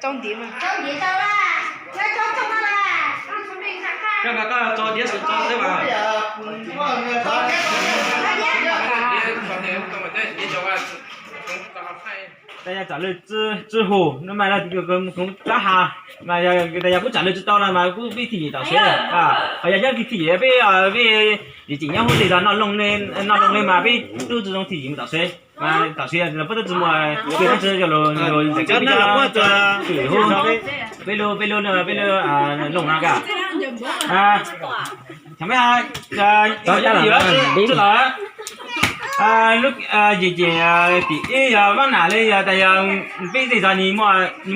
Tag yog tsam lawv tsi hu no mas kuv rab has, mas yog kuv tsam lawv tsi tau no mas kuv pib thim yim tom sev. Ho yog nyob thim yim peb, peb yim ceem nyob hauv teg zog noj looj ne mas peb tub tsi zoo thim yim mus tom sev. Mas tom sev puab tub tsi muaj, peb tub tsi yog los, peb lub, peb lub, peb lub looj no ka. Tsis los, yim ceem tim ib yog Vaab Nam le yog tas yog peb teg zog nws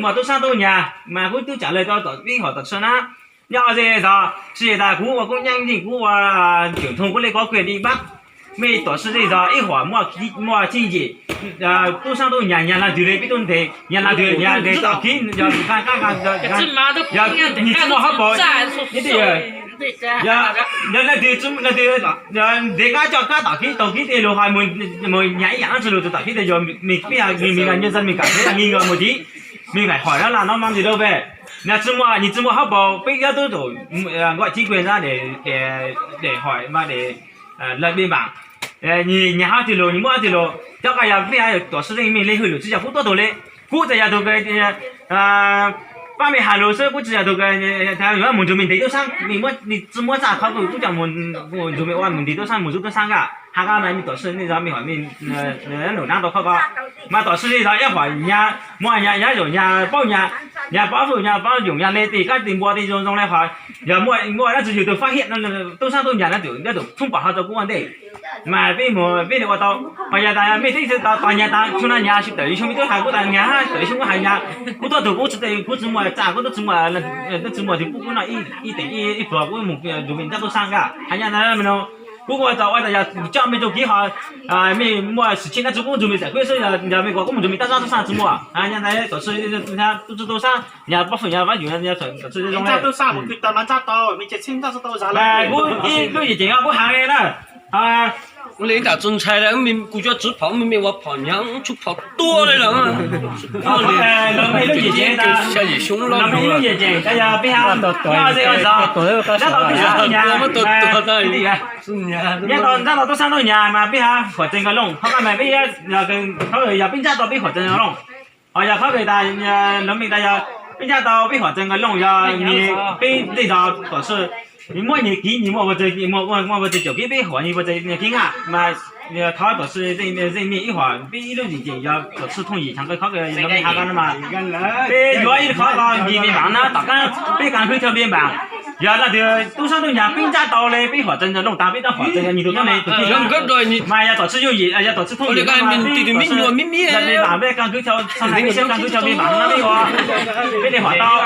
muaj tub saab tub nyag mas kuv tub tsam lawv tau tom peb hom tom tsi na. Nyob ze zog tsi tas kuv ua koob nyaab yeej kuv ua tsoom thoo kuv le kov kws di pab. Mej tom sij teg zog ib hom muaj txij yim tub saab tub nyag, nyag leej twg le peb tub ntes, nyag leej twg nyag ntes tom kib, yog nws tsi muaj hauv paus, yog leej twg ntes kab coj kab tom kib tau kib tej lug ho mus nyag ib yaam dlaab tsi lug tom kib tej yog mej peb yog mej nyaj zag mej kam mej kam mus tiv, mej faim hom dlaab laj no mas ntsis dau peb. Nws tsi muaj, nws tsi muaj hauv paus peb yuav tub thaum nkaum tib kws ntag, des hom mas des lawv peb npaam, nws nyag hab twg lug nws muaj hab twg lug, cov koj yog peb yog tom sij zeej mej le hwm lug tsi yog kuv tuab tug le, kuv txawm yog tug kws pab mej has lug xwb, kuv tsi yog tug kws yuav mus nrug mej ntes tub saab, mej tsi muab txaj qhov kws kuv coj mus nrug mej ua mus ntes tub saab mus zuj tub saab ka. Has kab mas mej tom sij nej zog mej hom mej num naab tau qhov ko, mas tom sij zog ib hom nyag muaj nyag, nyag zaum nyag paub nyag, nyag paub fwj nyag paub yoom nyag le tej kab tej npua tej zoo zoo le hos, yog muaj dlaab tsi yug tug fab hiam no tub saab tub nyag no tub tub thoob pom ho rau kuv ua ntej. Mas peb mus peb le ua tau, ho yog tas mej teb tsi tau tos nyag tas tshua no nyag tsis tawm xyoo mej tub has kuv tas nyag hab tawm xyoo kuv has nyag, kuv tuab tug kuv tsi, kuv tsi muaj txaj kuv tub tsi muaj, tub tsi muaj tug kuv kuv noj ib teem ib pluag kuv mus nrug mej ntaab tub saab ka. Has nyag tas no kuv ua tau ua tas yog coj mej tug kib ho mej muaj sim txhij dlaab tsi kuv nrug mej txam kuv xwb, yog mej kuas kuv mus nrug mej ntaab tub saab tsi muaj. Has nyag tas tom sij tub tsi tub saab nyag paub fwj nyag paub yoom nyag tom sij zoo le. Kuv ib lub yim ceem kuv has le na. Ua le ib ntam txuj ntshai le, kuv cov tswv phom mej mej ua phom nyag tshub phom tuaj le lawm. Lub yim ceem, xya yim xyoo loj lub yim ceem tas yog peb hab nyob ze zog ntaab tau tub saab tub nyag, nyob tau ntaab tau tub saab tub nyag mas peb hab huam txeeg nkawd looj, qhov ko mas peb, qhov yog peb ntaab tau peb huam txeeg nkawd looj. Ho yog qhov kws tas lawv mej tas yog peb ntaab tau peb huam txeeg nkawd looj yog nws peb tej zog tom sij nws muab nws kib nws muaj ua txeeg, muaj ua txeeg caum kib peb huam nws ua txeeg kib na mas thov tom sij zeej mej ib huam peb ib lub yim ceem yog tom sij thooj yim tshav nqe qhov kws lawv mej has ko no mas peb yuav ib qhov ko nce mej npaam na tom qab peb kaaj khwv chaw mej npaam. Yog leej twg tub saab tub nyag peb ntaab tau le peb huam txeeg nkawd looj tas peb rov huam txeeg nkawd nws tug tuab neeg tug kib mas yog tom sij yooj yim yog tom sij thooj yim mej npaam peb kaaj khwv chaw mej npaam na peb ua peb le huam tau.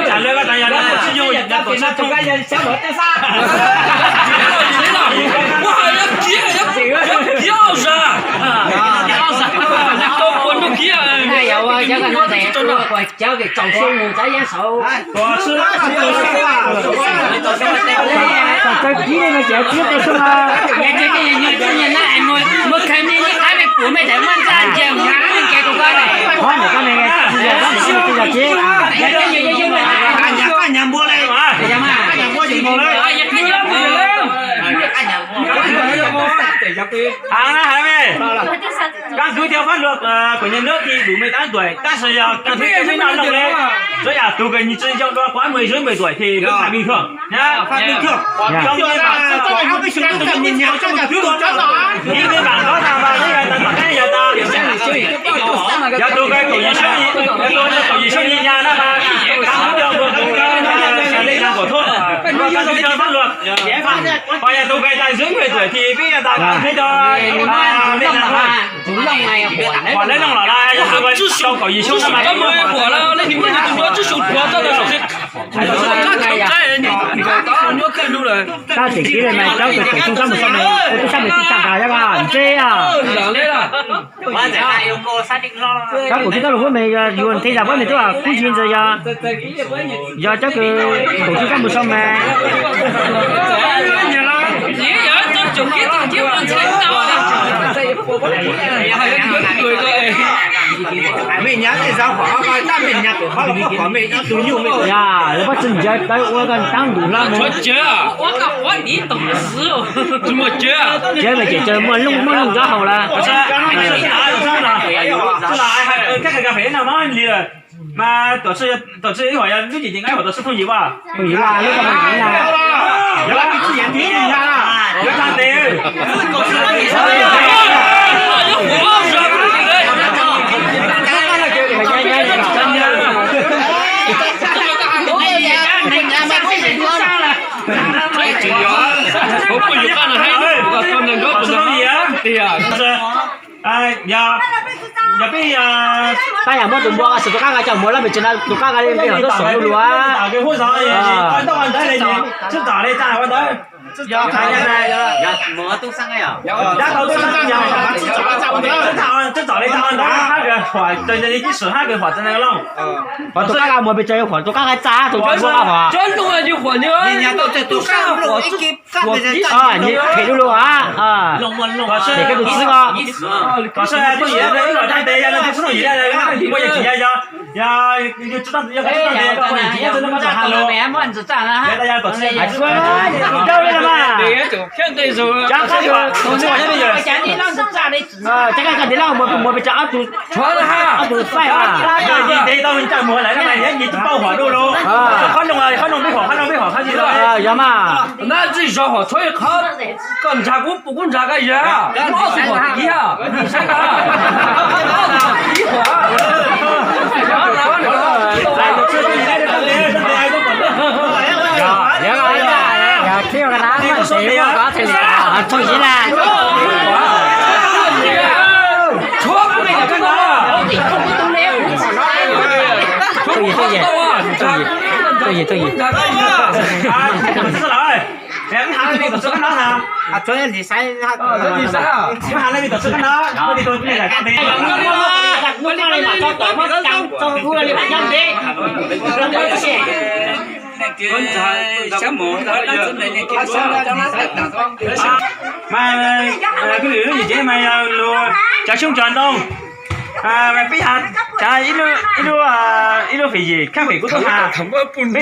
Tsam le tas yog tom sij yooj yim yog tom sij thooj Has na has me, kaaj khwv chaw fab luag kuas nyag nub ti lug mej tab tuam tab sis yog kaaj khwv chaw mej noj looj le, tsuav yog tug kws nws tsi zoo dua kuv mej zuv mej tuam tes lub phaj mej thuam na. Yog tug kws kaum yim xyoo nyag na mas, kaaj khwv chaw fab luag, ho yog tug kws tas zuv mej tuam tes peb tas kaaj khwv chaw huam le looj los lawm, yog tug kws kaum yim xyoo no mas Tab sis tib le mas cov kws kaum xyoo sab mus sau mes, tub sab mes tub tsaam tas yog ntse os. Cov kaum xyoo sab mus huab mes yug nthe zag huab mes tub kub yig ntawd yog, yog cov kws kaum xyoo sab mus sau mes. Nyab tej zav qhov tab peb nyab pem qhov los poj qhov me ib tug nyuj me. Yog lawv poj tsis ntsia tawv ua koj taab ntus hlo mus. Tsev mas ces muaj looj muaj looj nrov haus lawm. Mas tuam tsi ib hom yog lub cim ces nqa hom tuam tsi thooj yim as. Thooj yim lub ko mas yog tib txij yam tib yam na, yog tag tes. Tab yam muab tus npua xwm tus qab nqa coj mus lawm pes tsawg na, tus qab nqa li nqi hom tuaj xom lub lua. Qhov tus qab nqa mus pes tsawg, qhov tus qab nqa txaj, tus npua nqa hom. Phem lub lua. Phem koj tus txib ko. Ua li mas. Cov koj ntiv laj mus pes tsawg ob tug, ob tug faib mas. Yog mas. Nab txij zov hom tshuav ib qho, koj nrhav kuv pum kuv nrhav koj yam, ob tug hom kiv, saib koj, ob tug hom kiv hom. Tshuav kuv me nyuam koj no, tshuav kuv me nyuam koj no. Mas lwm lub yim cev mas yog lus cov xyoob cov ntoo, mas peb ib lub, ib lub fim yim khaaj fim kuv tub has, peb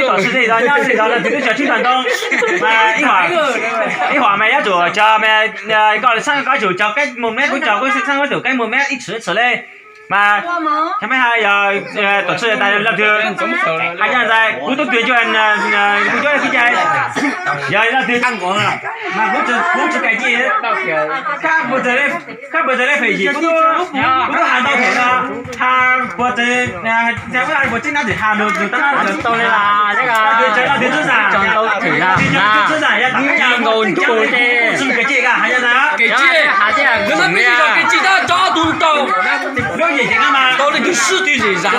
tom tsi tej zog nyob tej zog leej twg twb cov xyoob cov ntoo, mas ib hom mas yuav tsum cov, koj txhaj koj tsum cov kab mus meb, kuv cov kuv txhaj koj tsum kab mus meb ib tshwm tshwm le. Mas cov meb hais yog tom tsi tas leej twg hais nyob ntawd kuv tub twg cuag kuv cuab le khib cai, yog leej twg mas kuv tsis kais ci, kab puas txawg le fim yim kuv tub has ntau phem no, has puas txawg, puas txawg nab txim has lus tau le, leej twg txhub zam, leej twg txhub zam yog tam kab yog kuv tsis kais ci, has nyob ntawd kais ci, kais ci tab cov tug ntau, lub yim cev no mas tau leej twg swb twg zem zam.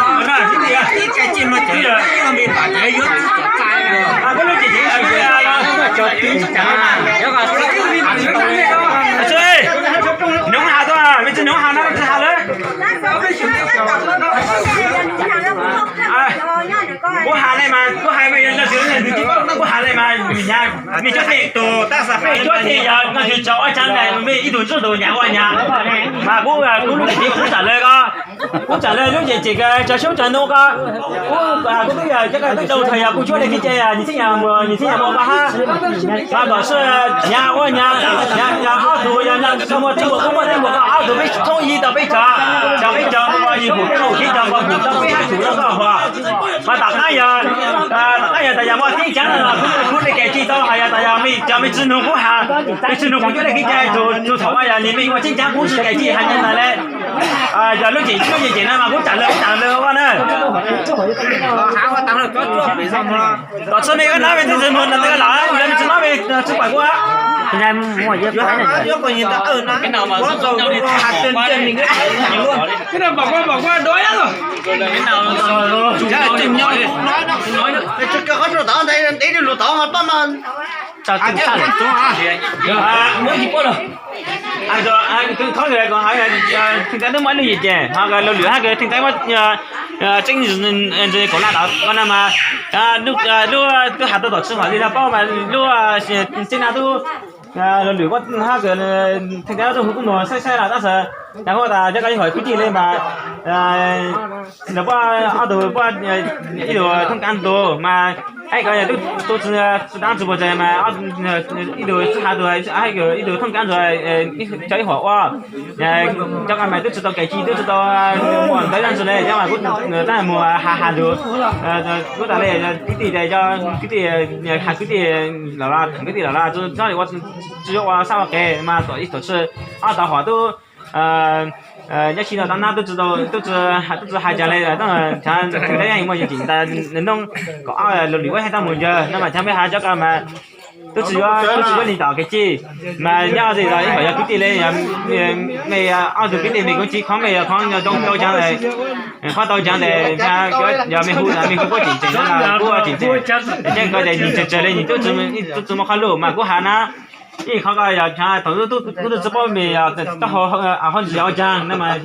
Nub has tuaj, me tsi nub has no tsi has lawm. Kuv has le mas, kuv has mas yog leej twg leej twg tsis paub no kuv has le mas, me cuab theej tus tab xav peb cuab theej yog leej twg tsaug ob cag ntais me ib tug ntsuj tus nyam ua nyam. Mas kuv, kuv lub yim cev kuv txhaj le ko, kuv txhaj le lub yim cev ko tsav xyoob tsav ntoo ko, kuv, kuv twb yog cov ko twb tau thaum yog kuv cuab le khib cai, nws txheeb yam, nws txheeb yam mus pab hab. Mas kom sib nyam ua nyam, nyam ob tug yog muaj teeb npuas kuj muaj teeb npuas ko, ob tug peb thoob yig tau peb cov, cov peb cov ua yig pum peb mus khib cov ko pum tau peb hab tug loj koj hov. Mas tom qab yog, tom qab yog tas yog muaj tib caav no los kuv, kuv le kais ci tau hais yog tas yog me cov me tsi nug kuv has, me tsi nug kuv cuab le khib cai tug thaum ub yog nws me ua tib caav kuv tsis kais ci hais nyob ntawd le. Yog lub yim, lub yim cev no mas kuv txhaj le, kuv txhaj le ua na. Tom tsi me koj nab me txwj txwg muag no tej los, yog me tsi nab me tsi pam kuv. Theej Ntaib muaj ib lub yim cev, ho lub lwm hab Theej Ntaib muaj tseeb ntsis kaum lab tod ko na mas, lub, lub twb has tau tom tsi hom li no paub mas lub tseeb na tub Los lwm koj hab kws theej kab tuaj hu kuv nug saib saib los tab sis cas koj tas cov koj ib hom kwv tij li mas lawv puab ob tug puab ib tug thooj kab ntug mas ib ko tub tsi dab tsi puas tsev mas ib tug sib hav tug ib tug thooj kab ntug cov ib hom ua cov ko mas tub tsi tau kev ci tub tsi tau muaj ntawv dab tsi li cov mas kuv tab mus has has ntug kuv tas li kwv tij kwv tij has kwv tij los los kwv tij los los txhob ua tsi yuav ua sab ua qe mas tuam ib tuam tsi ob tau hom tub nyob si no tau nab tub tsi tau tub tsi tub tsi has cas li tau cov muaj yim tas noob kaum ob lug lwm ua hab tau mus ncawg no mas cov peb has cov ko mas tub tsi yuav tub tsi yuav li tom kev ci mas nyob ze los ib hom yog kwv tij li me ob tug kwv tij me kuv ci qhov me yog qhov tau caag qhov tau caag tes yog me hu me hu kuv tseem tseem kuv tseem tseem ces ko ces nws tseem tsawg li nws tub tsi muaj qhov luj mas kuv has na ib qhov ko yog thaum kuv tub tsi paub me yog taub hau ntsis ua caag no mas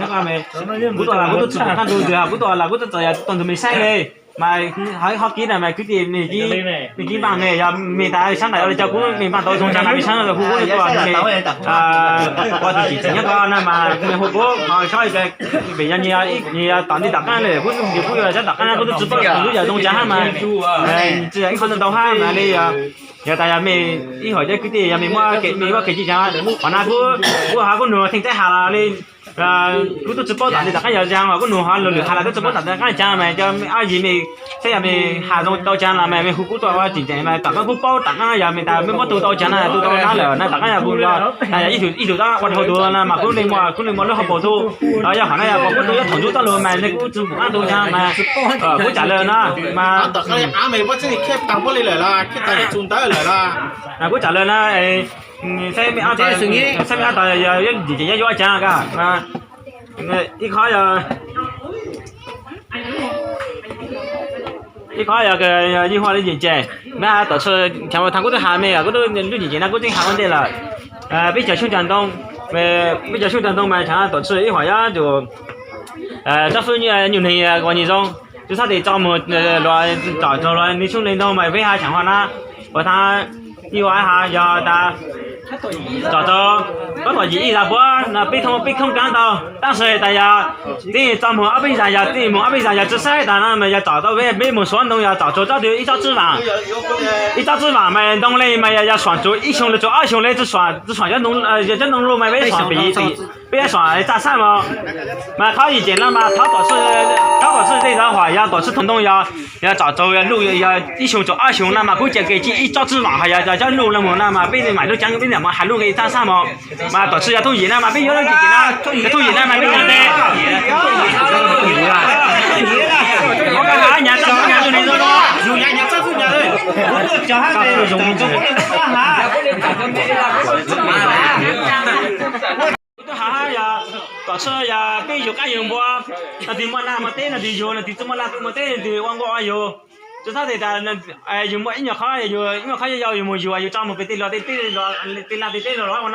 kuv tuaj los kuv tub tsi pum qab ntug ntws kuv tuaj los kuv tub txawm yog tuaj ntug me saib li mas hov qhov kiv na mas kwv tij me kiv npaaj me yog me tas sab nqaim ua li cas kuv me npaaj tau zoo caag no me sab hu kuv tuaj me ua tug tsim txiaj nyob ko no mas me hu kuv qhov saib pem yog nyias yog tom ntej tom qaab li kuv kuv yog sab tom qaab kuv tub tsi paub tug lub yam zoo caag hab mas tsi yog ib qhov ntau hab mas li yog tas yog me ib hom cov kwv tij yog me muab kev me muab kev ci caag qhov na kuv kuv hov kuv nug theej teb has los li kuv tub tsi paub tom ntej tom qaab yog caag hov kuv nug hov lug lwm has los tub tsi paub tom ntej tom qaab caag mas cov ob yig me saib yog me has zoo tau caag los mas me hu kuv tuaj ua tsim tseem mas tom qaab kuv paub tom qaab yog me tas me muab tu tau caag na tu tau nab lawm na tom qaab yog kuv yog tas yog ib tug ib tug tab ua dhau tug no mas kuv le muaj kuv le muaj lub hauv paus tu los yog qhov na yog kuv tu yog thaum ntsuj toj lug mas le kuv tsi pum qab tu caag mas kuv tsam lawm na mas kuv tsam lawm na saib me ab tog yog yim ces yog yuav caag ka ib qhov yog ib qhov yog yim huam li yim ces na tom tsi chav thaam kuv tub has me kuv tub lub yim ces na kuv tseem has ua ntej lawm peb cov xyoob cag ntoo peb cov xyoob cag ntoo mas chav tom tsi ib huam yog tus tsob fwb nyuj neeg ua nyuag zoo tsi txhob tes tso mus luas tom tsaug luas nws xyoob le ntoo mas peb has chav huam na ua thaab ib huam has yog tas tom tsaug kob tom yim ib zag puab no peb thooj peb thooj kaab tau tab sis tas yog teb tso mus ob peb zag yog teb mus ob peb zag yog tsi saib tas no mas yog tom tau peb mus suav ntoo yog tom tsaug tsob twg ib tsob tswb vaam ib tsob tswb vaam mas ntoo le mas yog suam tsuav ib xyoo lug tsuav ob xyoo le tsi suam cov ntoo lug mas peb suam peb suam txaj sab mos mas qhov yim ces no mas thov tom tsi tej zag huam yog tom tsi thooj ntoo yog yog tom tsaug yog luj yog ib xyoo tsuav ob xyoo no mas kuv ca kev ci ib tsob tswb vaam ho yog cov luj no mus no mas peb maam lub caav peb niam mus has luj nqe txaj sab mos mas tom tsi yog thooj yim na mas peb yuav lub yim ces na yog thooj yim na mas peb nyav tes nyav txawj nyav luj ne zoo zoo kuv tub has hab yog tom tsi yog peb yug qaab yug npua no twg muaj laj muaj teb no twg yug no twg tsi muaj laj teb muaj teb no twg ua nkuaj ua yug tsi txhob tes tas yug muaj ib nyuag qhov ib nyuag qhov yog yug mus yug yug tso mus pem tej luas tej teb tej laj tej teb los ua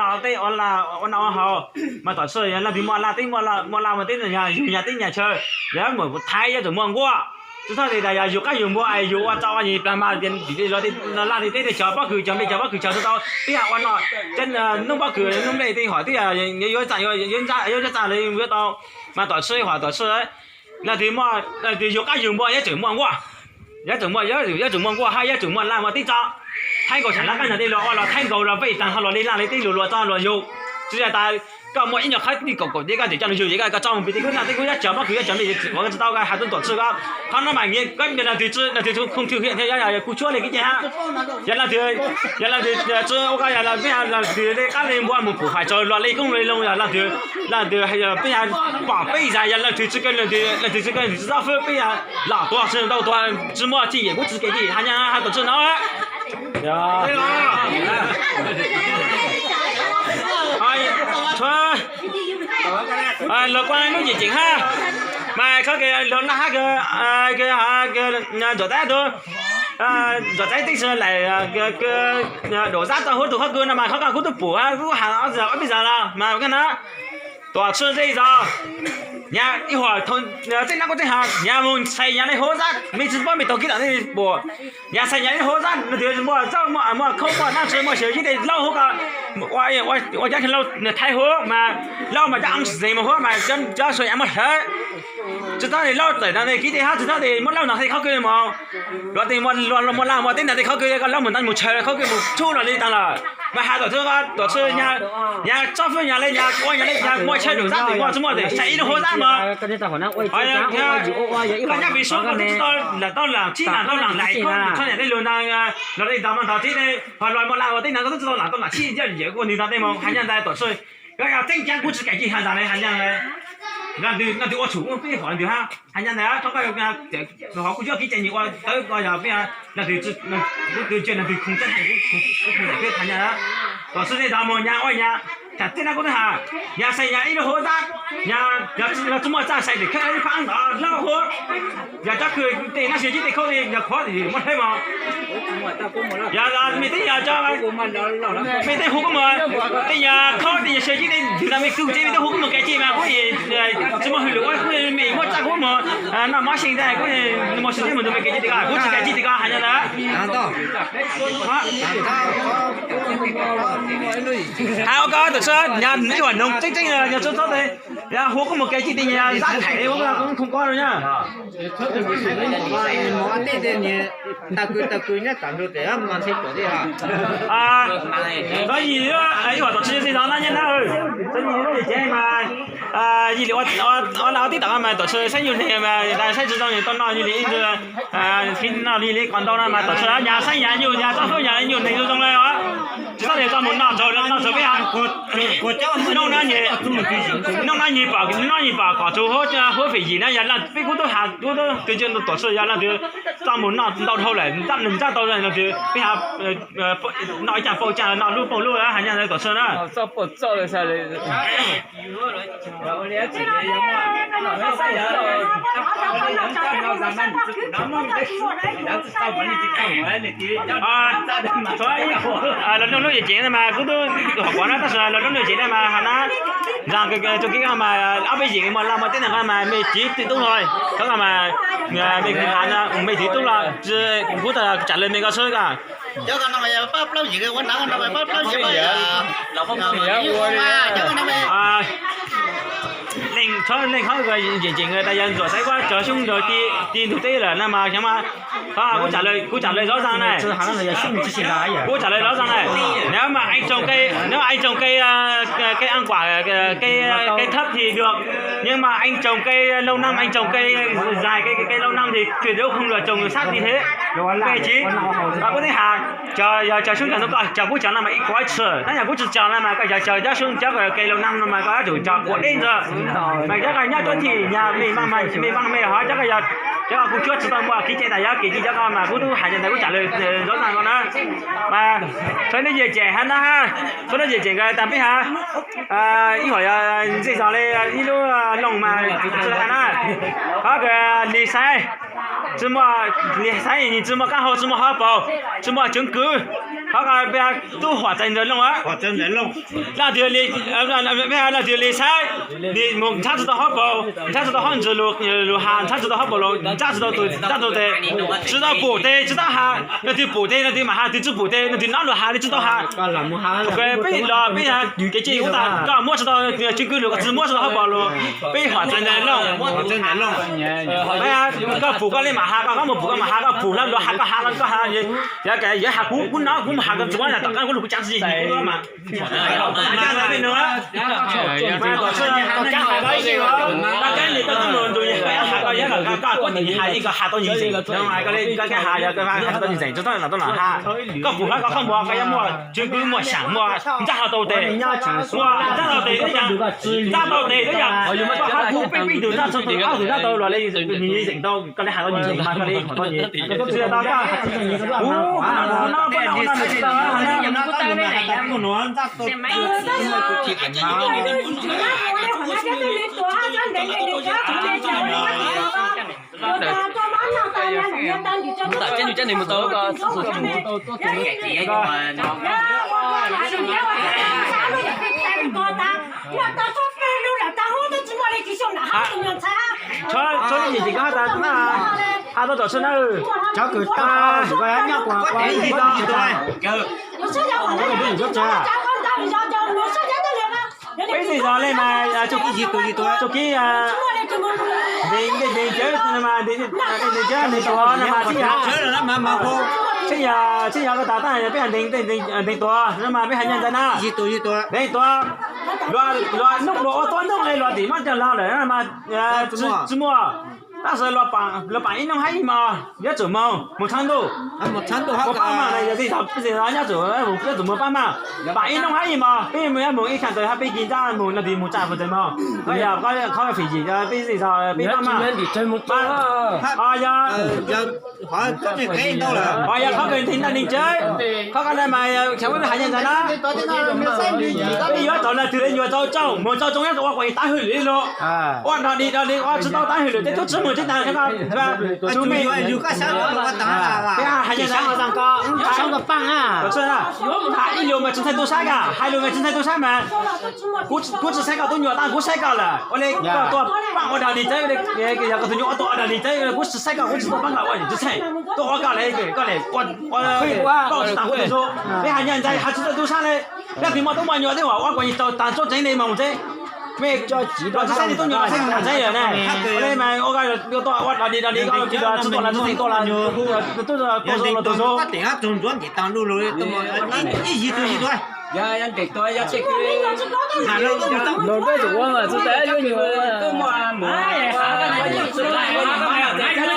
no ua haus mas tom tsi yog leej twg muaj laj teb muaj laj muaj teb no yog yug nyav teb nyav chaw yog mus thaiv yuav tsum muaj nkuaj tsi txhob tes tas yog yug qaab yug npua es yug ua tso ua yig plag mas tim tej luas tej laj tej teb tej cog pob kws cog nplej cog pob kws cog tau tau peb yog ua no noob pob kws noob nplej tej hom twb yog yuav txaj yuav txaj yuav txaj yuav tau mas tom tsi huam tom tsi leej twg muaj leej twg yug qaab yug npua yuav tsum muaj nkuaj yuav tsum muaj yuav tsum muaj nkuaj hab yuav tsum muaj laj muaj teb tso thaib nkaus thaam laj qaab no tej luas ua los thaib nkaus los peb taag ho los li laj li teb luas luas tso luas yug tsi yog tas koj muaj ib nyuag qhov kaum kaum teb koj tseem coj lug yug ces koj tso mus pem tej kub laj tej kub yuav cog pob kws yuav cog nplej tsis ua tsi tau koj has tau tom tsi koj qhov no mas nyias koj yog leej twg tsi leej twg khoom thwj hiam thiab yog kuv tshuab li kev cai hab yog leej twg yog leej twg tsi ua koj yog leej twg li qaab li npua mus pum fais tsaug luas li koob li loo yog leej twg leej twg peb yog pom peb zag yog leej twg tsi kawg leej twg tsi kawg leej twg tsi txob fwb peb yog lam tuag tsi tau tuag tsi muaj txij yim kuv tsi kev txij has nyab has tom tsi no luag kuaj lub yim ceem hab mas koj luag naj hab ntsuam taib tub ntsuam taib teb si laim daum zab tau huv tus qhov kws no mas qhov ko kuv tub pum kuv has ob peb zag los mas koj na Tuam txhwb zej zos, nyab ib huam tej nab kuj txeej has nyab mus txhais nyab li hauv zaj, me tsis paub me taug kib tom nej pum, nyab txhais nyab li hauv zaj, nws twb muaj txoj muaj khoob muaj naj tshis muaj xyawv yib tej lauj huv ko, ua cov lauj thaib huv mas, lauj mas cov eev xeev mas huv mas cov sua nyab muaj hlawv. Tsis txhob tias lauj tawm no kib tej hab, tsis txhob tias muab lauj no tej khaub kws mus, luag tej muaj laj muaj teb ntawd tej khaub kws ko lauj mus ntawd mus tshaw khaub kws mus tsuj los li tas lawm. Mas has tuam txhwb, tuam txhwb nyab txoj fwj nyab li nyab ua nyab li nyab muaj chaw dum zaj tes muaj txuj muaj tes sai ib lub hauv zaj mas, koj nyab pem suab koj twb tsis tau lam tau lam txhib lam tau lam lais koj txhob niam tej lus ntawd los li ntawd mas ntawd tib ho los muaj laj ua teb ntawd koj twb tsis tau lam tau lam txhib yawm yawm ua nws ntawd tej mas has nyab ntawd tuam txhwb, koj yog txeej caab kuv tsis kam ci has ntawd li has nyab ntawd, no nws no twb ua tshum kuj peb huam nws hab has nyab ntawd txhob koj hov kuj yog kib ces nws ua tawb ko yog peb no twb, kuv twb cia no twb khoom txeeb hais kuv khoom txeeb peb has nyab, tuam txhwb tej ntawd mus nyab ua nyab, tam tej no kuj twb has nyab sai nyab ib lub hauv zaj, nyab yog tsis muaj txaj sai tes khawb ib phab ntawd lub hauv, yog cov kws tej nab sis cib tej khaub li yog khuav muab hleb mos, yog me teb yog cov me teb hu kuj mus, tej yog khaub tej yog xyawv cib tej ntws no me kws ces me teb hu kuj mus kav ci mas kuj tsis muaj hwj lwm ua kuj me muaj txaj kuj mus noj mov xyeej ntag kuj mus xyawv cib mus ntws me kav ci tes ko kuj tsis kav ci tes ko has nyab ntawd. Has ua koj tuam txhwb nyab ib huam noog tseeb tseeb nyab txhob txhob tes, yog hu kuj mus kav ci tes nyab zaj thaiv ua koj khoom koj nyab. Txhob yim ib huam tuam txhwb txij no na nyab na, txhob yim lub yam cev mas yim li ua laj ua tib tom mas tuam txhwb saib nyuj neeg mas saib tsis zoo tau noj nyuj li, noj li li qos ntau no mas tuam txhwb nyab saib nyab nyuj nyab txhob hlub nyab nyuj neeg zoo zoo li os. Tsis txhob tias txoj mus noj tsaug noj tsaug peb ha. Nub no, nub no nyig pom, nub no nyig pom kom tsuas huab fem yim na yog leej peb kuj tub has kuj tub twg ntsia tuam txhwb yog leej twg txoj mus noj ntau dhau lawm nws ntsaj tau leej twg peb ha noj ib cag pauj cag noj lub pauj lub has nyab ntawd tuam txhwb na. Los lub lub yam cev na mas kuj tub hom kuav na tab sis los lub lub yam cev na mas has na, ntsag rau kev mas ob peb yim mas laj mas teb na mas me txiv twb tub los, txhob mas me has me txiv tub los, kuv tau tsam lawv me ko xwb ko. Leej, leej qhov yam ceem tas yog ntxuam saib kuj cov xyoob ntawd ti ntug teb lawm na mas xyov mas, kuv tsam lawv zov zag na, kuv tsam lawv zov zag na, nws mas eej tsoog ke, nws mas eej tsoog ke, ke an kuam, ke thab thi dua, nws mas eej tsoog ke lau nam, eej tsoog ke zais ke lau nam thi, tsuas dub khoom luag tsoog sab ti thiab. Ke tsis, kuv teb has, yog cov xyoob ntawd no koj cog kuj cog no mas ib kuav tshwm, tab yog kuj tsis cog no mas koj yog cog cov xyoob cov ke lau nam no mas koj yuav tsum cog kuav deb ntxag. Mas cov ko nyob rau tim nyab me, me vaj me hov cov ko yog cov kuj cuab tsis tau muaj kev cai tas yog kev cai cov ko mas kuv tub hais ntawd kuj tsam lawv zov zag ko na. Mas txhob lub yam ceem has na, txhob lub yam ceem ko tas peb has. Ib huam yog ntsej zog li ib lub looj mas txhob has na. Qhov ko lis xaiv, tsis muaj lis xaiv, tsis muaj kab hau, tsis muaj hauv paus, tsis muaj ceev kwv. Qhov ko peb tub huam txais ntawm looj, leej twg lis xaiv, mus ntshab tsis tau hauv paus, ntshab tsis tau hauv ntsis lus has, ntshab tsis tau hauv paus los ntshab tsis tau tus ntshab tau tes, tsis tau pum tes tsis tau has, leej twg pum tes leej twg mam has, twg tsis pum tes leej twg nov lus has li tsis tau has. Peb los peb kev cai kuj tas, koj muab tsis tau ceev kwv lus, koj tsis muab tsis tau hauv paus lus, peb huam txais ntawm looj. Koj pum koj li mam has, koj mus pum koj mam has, koj pum hlo lus has koj has los koj has, yog has kuv kuv nov kuv mus has koj tsis muab tom qab kuv lus kuv tsav tsis yig kuv mas. Koj pum hlo koj qhov muag koj yuav muaj ceev kwv muaj xyam muaj ntsaj hlo tau tes, muaj ntsaj hlo tes, ntsaj tau tes twb yog koj hab kuv peb peb tug ntsaj tau tes, ob tug ntsaj tau los li nws li zeem tau, koj li has tau nws zeem mas koj li hov tau nws. Tsis tau koj, kuv no, Tshuav, tshuav ib yim ces koj has tas na, has tau tom tshuav na. Cov kws tau nyob puas ua ib yig tus, peb xeem zos li mas txuj kib, txuj kib ntees ntees cawv mas ntees cawv ntees tuav no mas txheej yog, txheej yog koj tas tab peb ntees tuav no mas peb hais nyob ntawd na. Ntees tuav, luag noob luag ua tuab noob los tim muab coj los lawm no mas tsis muaj. Tab sis luag paam ib noob haib ib mos, yuav tsum moog, moog tshaav ntuj, moog pab maaj na, yog txij thaum peb xeem zos nyob tsum, yuav tsum moog pab maaj. Paam ib noob haib ib mos, peb moog ib khaam ntawd hab peb kis ntsab moog no tim moog tsa fwm tawm moog. Koj yog qhov fim yim peb xeem zos peb pab maaj. Yog Qhov kawg nteeg ntawm neeg tsev, qhov ko mas xyov peb hais nyob ntawd na, peb yuav txog leej twg li nyuam txaus tsoom, mus txaus tsoom nyob ua kuas tav hwj lwm lug, ua dog dig dog dig ua tsis tau tav hwj lwm tej tub txib mus tsis tas. Peb hais nyob ntawd, ib lus mas tsis ntxhais tu sab, hais lus mas tsis ntxhais tu sab mas kuv tsis saib koj tub nyuam tab kuv saib koj lawm, ua li koj tuaj paab ua dog dig txawv, yog koj tug nyuam ua tuaj ua dog dig txawv kuv tsis saib koj, kuv tsis tuaj paab koj ua tsis txheej, tuaj ua koj le, koj le ua koj tsis tas kuv tug zoo. Peb hais nyob ntawd hais tsis ntxhais tu sab le, leej twg muaj tub muaj nyuam twb ua kuas tau tas txuj tseev li mas mus tsev. Mej tsis saib tug tub nyuam saib mus tsev lawm ne. Ua li mas ua koj tuaj ua dog dig dog dig koj tsis tuaj los tsis txheej tuaj los tub tau zoo los tau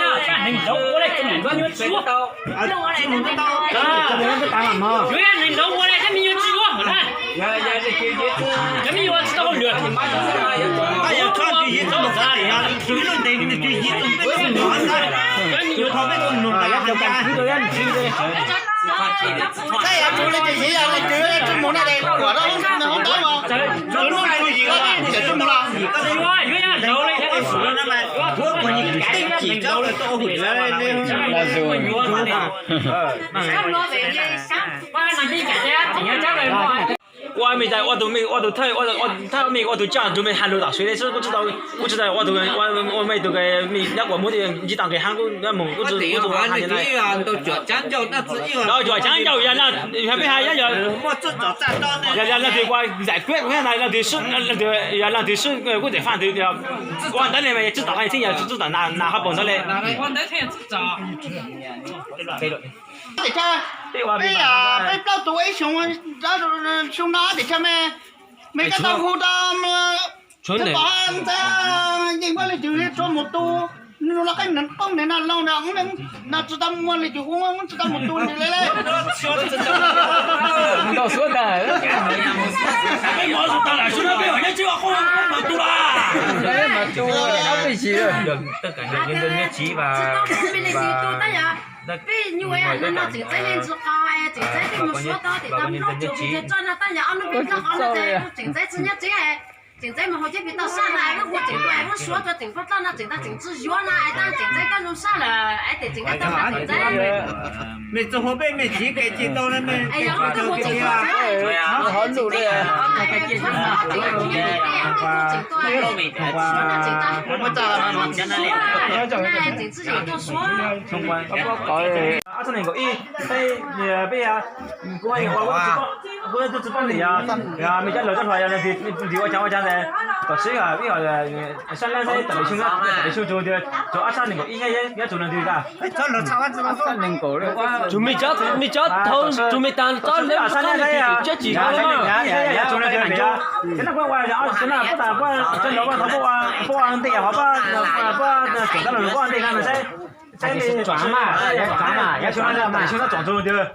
zoo. Ua mej tas ua tug mej ua tug thawj, thawj mej ua tug coj tug mej has lug tom suav le xwb, kuv tsis tau, kuv tsis tau ua tug, ua mej tug mej nyob kuas muab ntsib tau nqis haab kuv moog kuv tsis tau. Cuam caab ncauj yog peb has, yog leej twg kuas zaam kuab kuv hab na, leej twg, yog leej twg swb kuj tseem faaj twg, ua ntawd le mas yog tsib tom qhov txheej yog tsib tom nas hov paus ntawd le. Peb plaub tug ua ib xyoo, xyoo no teb chaws me, me koj tau hu tau, tub tom ntxhais yeej muaj leej twg tshuav mus tu, nws los qeej neeg qoob neeg no loo no, no tsis tau muaj leej twg hu, tsis tau mus tu nws le le. Peb nyuj no tseem txawj le ntsis qos, tseem txawj peb mus suav tau tim tau noj tsuag pes tsawg tso no tab yog ob hnub peb noj qos no ces tseem txawj tsis nyob tsev, tseem txawj mus haus ceb pes toj sab na, lub hu tseem tuaj, lub suav tuaj tseem poj dlaj no tseem tag tseem tsis yuav na, es tab tseem txawj koj zoo sab lawm es tes tseem koj tau mas tseem txawj. Mej txawj hu peb mej txiv kev tsis tau na, mej yog lub txawj hu tseem tau sab, tseem txawj tseem tuaj, tseem txawj tsis yuav tuaj suav. Ob txhiab nees nkaum ib, peb, peb, kuv ua, kuv tub tsis paub ntawm yog, yog mej cov lawv cov hluas yog leej twg ua caag ua caag ntawd, tam sim peb sab lab seb tam pem xyoo, tam pem xyoo tug tias tug ob txhiab nees nkaum ib nyob tug leej twg tas. Tug me cov, me cov thaum tug me taag tsob ntawd tsob neeg twg tseem tshiab tsis tau na. Cov no puab ua, cov no puab tas, puab ua ntej hov, puab tsoom tab lug puab ua ntej no saib. Xyoo no tsoom tug tias,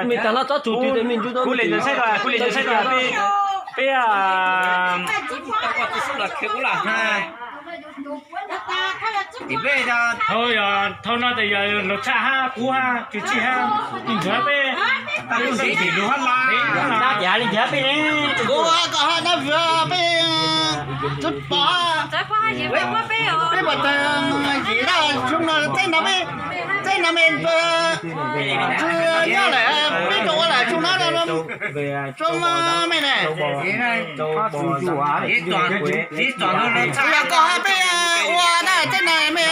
me taag hlo tsob tug twg me ncu kuv le ntawd saib, kuv le ntawd saib peb, peb Thaum, thaum no tas yog luag tshaj hab kub hab tsuj tsij hab, ntsuag peb, kuv hab nab vwm peb, Tsis pom, peb pom tag yim na, xyoo no txij no me, txij no me tsis nyob lawm, peb rau ua lawm xyoo no, xyoo me ne. Tsis yog koj hab peb ua na, txij no me,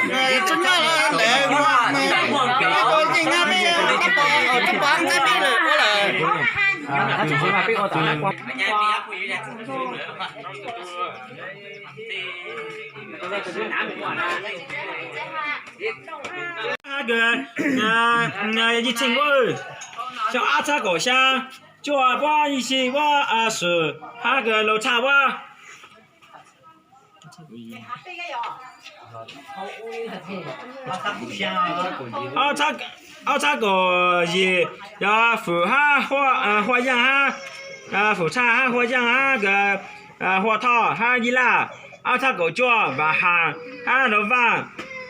tsis nyob lawm, peb ua yeej na, peb tsis pom, tsis pom ntxaib peb lawm ua lawm. Yij Txheej, xyoo ob txhab kaum xya, cuaj puab yim xib puab swm hab kws laug tshaj puab. Ob txhab kaum yim yog Fwm hab Huaj Yaaj hab, Fwm Tshaj hab Huaj Yaaj hab, Huaj Thoj hab Yij Laj. Ob txhab kaum cuaj Vam Has hab Nraug Vaaj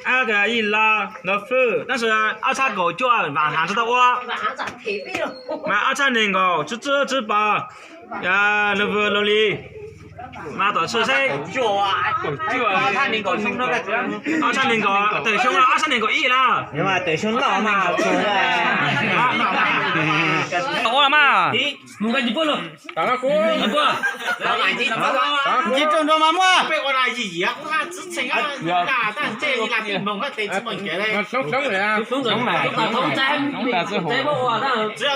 hab Yij Laj Nraug Fwj. Tab sis ob txhab kaum cuaj Vam Has tsis tau ua, mas ob txhab nees nkaum Tswb Tswb Tswb Pov, Nraug Vwm Laug Lis. Mas tom tshwj saib, ob txhab nees nkaum tawm xyoo, ob txhab nees nkaum ib na. Ua mas. Nci rau nrog mas muaj. Tsis yog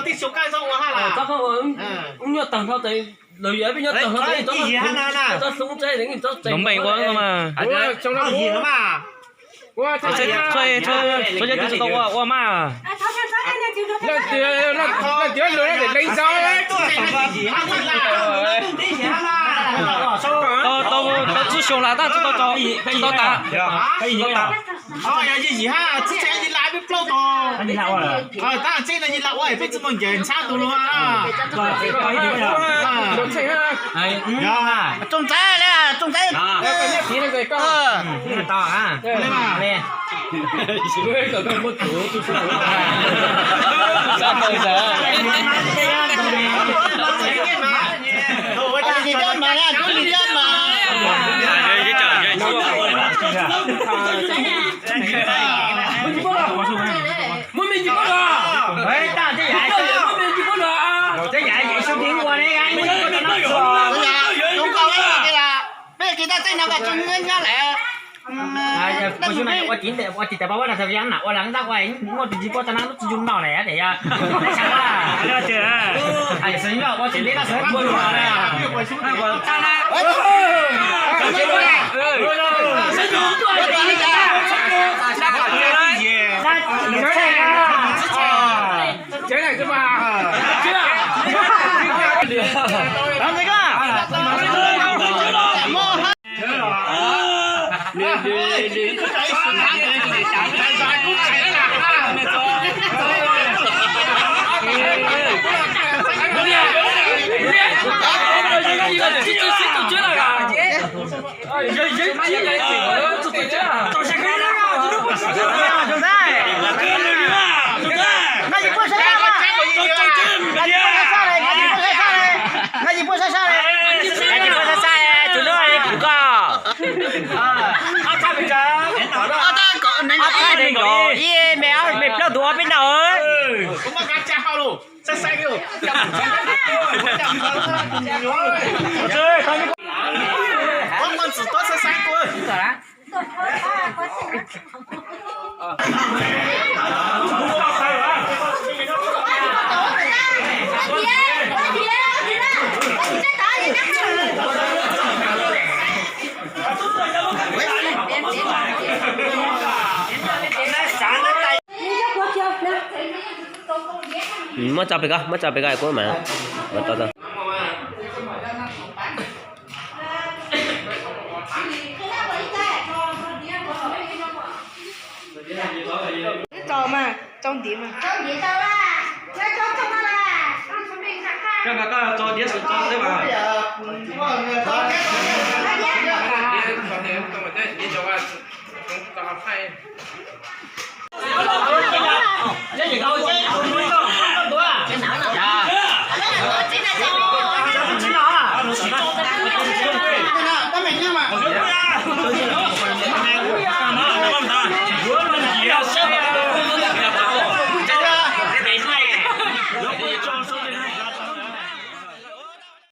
tij xyoo koj txhob ua hab las. Lawv yuav peb nyob tag hlo, txhob hloov tsev, txhob hloov tsev, txhob hloov tsev. Txhob yog tib tsis tau ua, ua mas. Tau, tau, tau tsib xyoo las tab tsis tau tso, tsis tau tas. Yog yim hab, txib txeeb yim las peb plaub tog. Tab txeeb no yim las ua peb tsis muaj ncaws ntxhab tus lus. Tsoom ntxhais, tsoom ntxhais. Muab me ntsis pab los. Muab me ntsis pab los. Peb kis tab txeeb no koj tsis nyob lawm. Ua tim tes, ua tim tes pab ua na, ua lawv ntab ua muaj tus tsis pab tag na, lub tsis yug noj lawm tias yog. Ib me, me plaub tus ua peb noj. Muab tso pem ko, muab tso pem ko kuv mam, mam tau tau. Tso mas, tso ntiv mas.